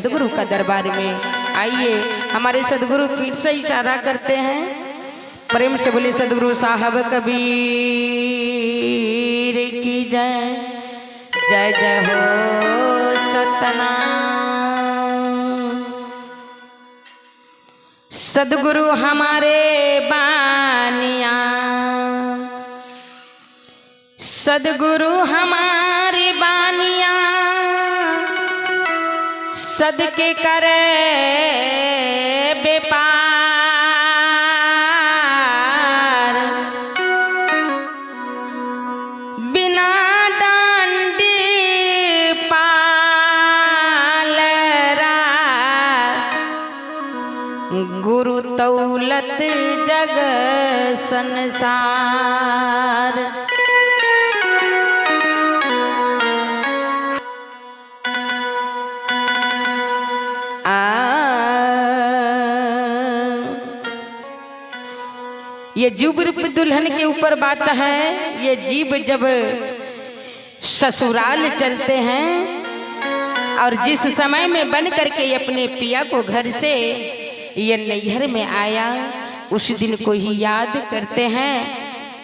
सदगुरु का दरबार में। आइए, हमारे सदगुरु फिर से इशारा करते हैं। प्रेम से बोले सदगुरु साहब कबीर की जय। जय जय हो सतनाम। सदगुरु हमारे बानिया, सदगुरु हमारे बानिया, सदके करे बेपार। बिना डांडी पालरा, गुरु तौलत जग संसार। ये जीव रूप दुल्हन के ऊपर बात है। ये जीव जब ससुराल चलते हैं और जिस समय में बन करके अपने पिया को घर से ये नैहर में आया, उस दिन को ही याद करते हैं।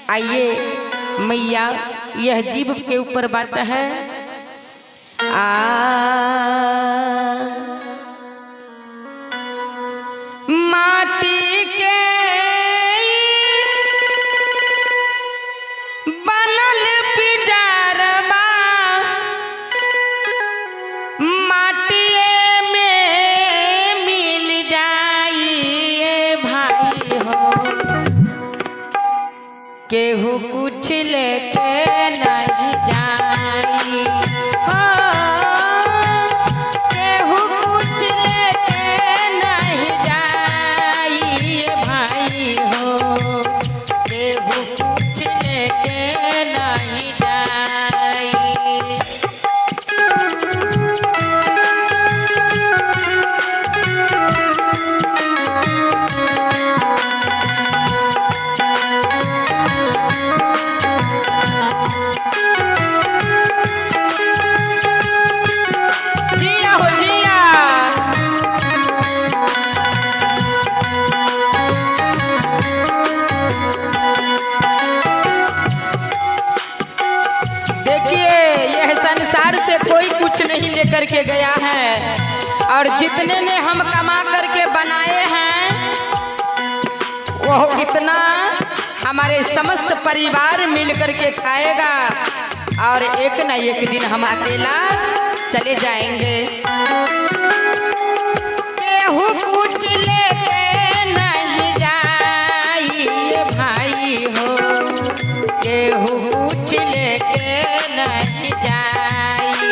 आइए मैया, यह जीव के ऊपर बात है। आ माटी के बनल पिजरबा, माटिए में मिल जाइए भाई हो, केहू कुछ लेके नहीं जाई हो, केहू कुछ लेके नहीं जाई भाई हो, केहू कुछ लेके नहीं जाई। जिया हो जिया। देखिए, यह संसार से कोई कुछ नहीं लेकर के गया है, और जितने ने हम कमा करके बनाए हैं वो इतना हमारे समस्त परिवार मिल करके खाएगा, और एक न एक दिन हम अकेला चले जाएंगे। केहू कुछ लेके नहीं जाई भाई हो, केहू कुछ लेके नहीं जाई।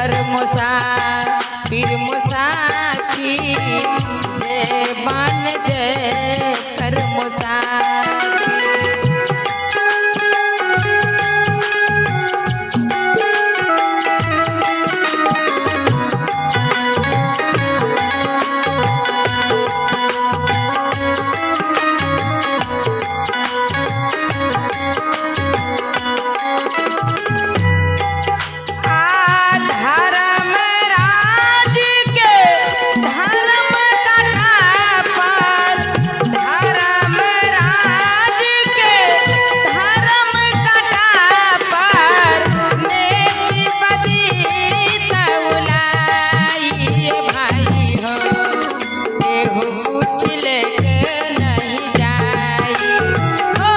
कर मुसाफिर मुसाफिर, जय बन जय कर मुसाफिर। आ धर्म राज के धर्म कथा पर, धर्म राज के धर्म कथा पर, नेकी बदी तौलाई भाई हो, केहू कुछ लेके नहीं जाई हो,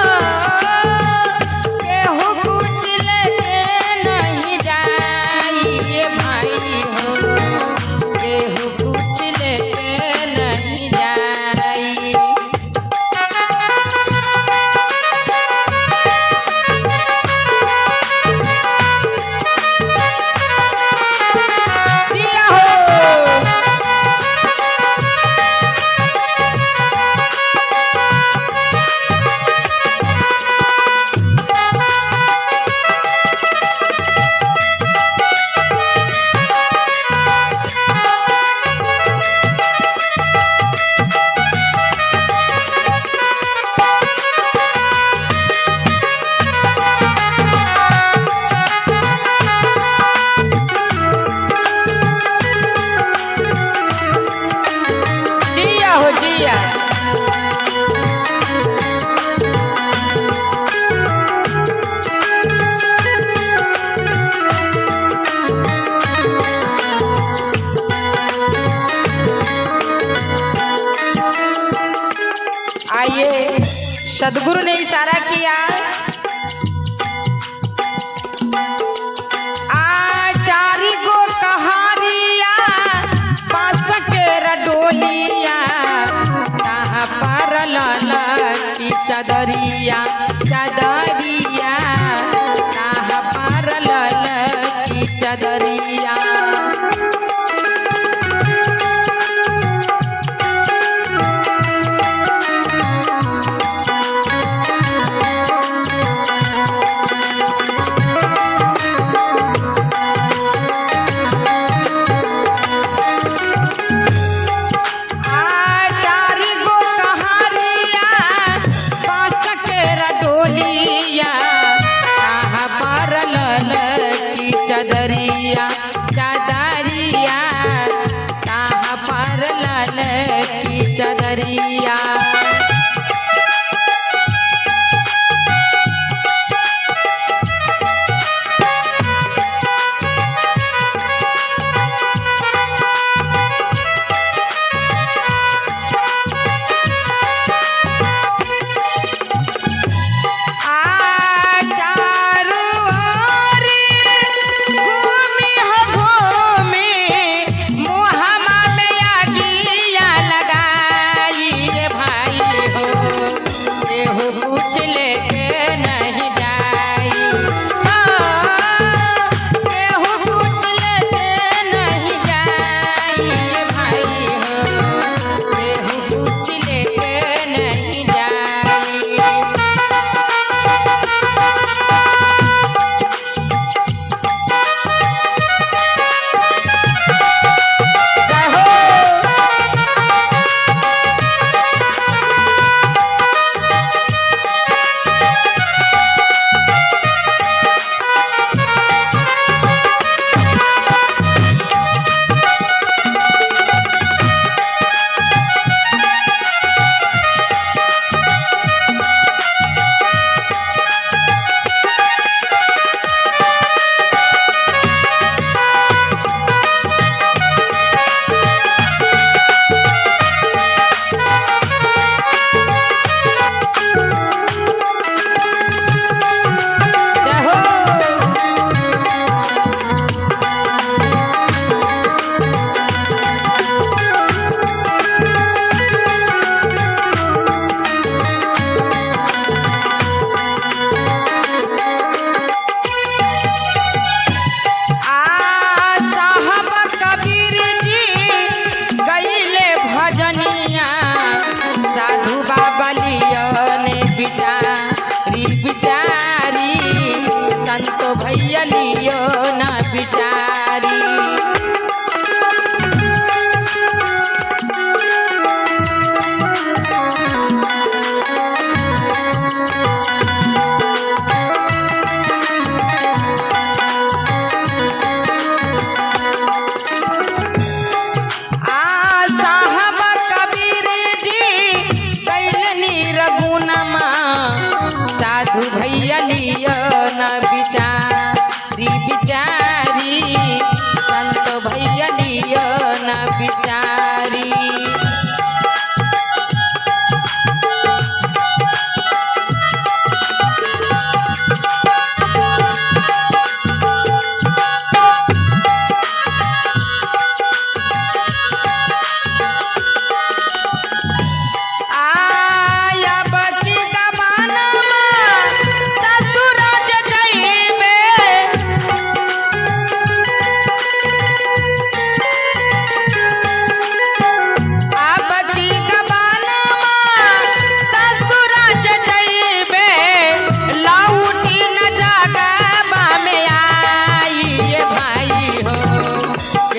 केहू कुछ लेके नहीं जाई भाई हो, केहू कुछ लेके नहीं जाई। जिया हो। जिया हो जिया। आइए, सदगुरु ने इशारा किया, आचारी गो कहारिया पास के रडोलिया, कहाँ पर ललकी चदरिया चदरिया, कहाँ पर ललकी चदरिया। आचारी गो कहारिया बांस के रडोलिया, कहाँ पर ललकी चदरिया चदरिया, कहाँ पर ललकी चदरिया। आचार ओरी घूमी हो घूमी।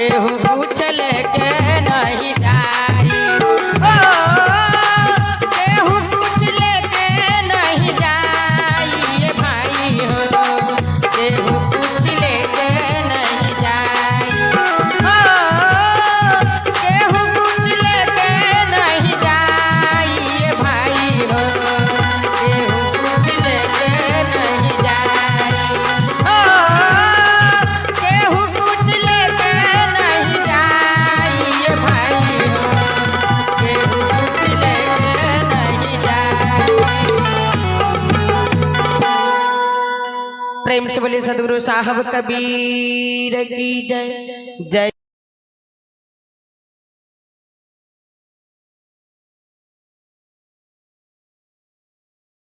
केहू कुछ लेके नहीं जाई। ओ केहू कुछ लेके नहीं जाई ये भाई हो, केहू कुछ लेके नहीं जाई। ओ केहू कुछ लेके नहीं जाई ये भाई हो, केहू कुछ लेके नहीं जाई। ओ केहू कुछ लेके नहीं जाई ये भाई हो, केहू कुछ लेके नहीं जाई। प्रेम से बोले सदगुरु साहब कबीर की जय जय।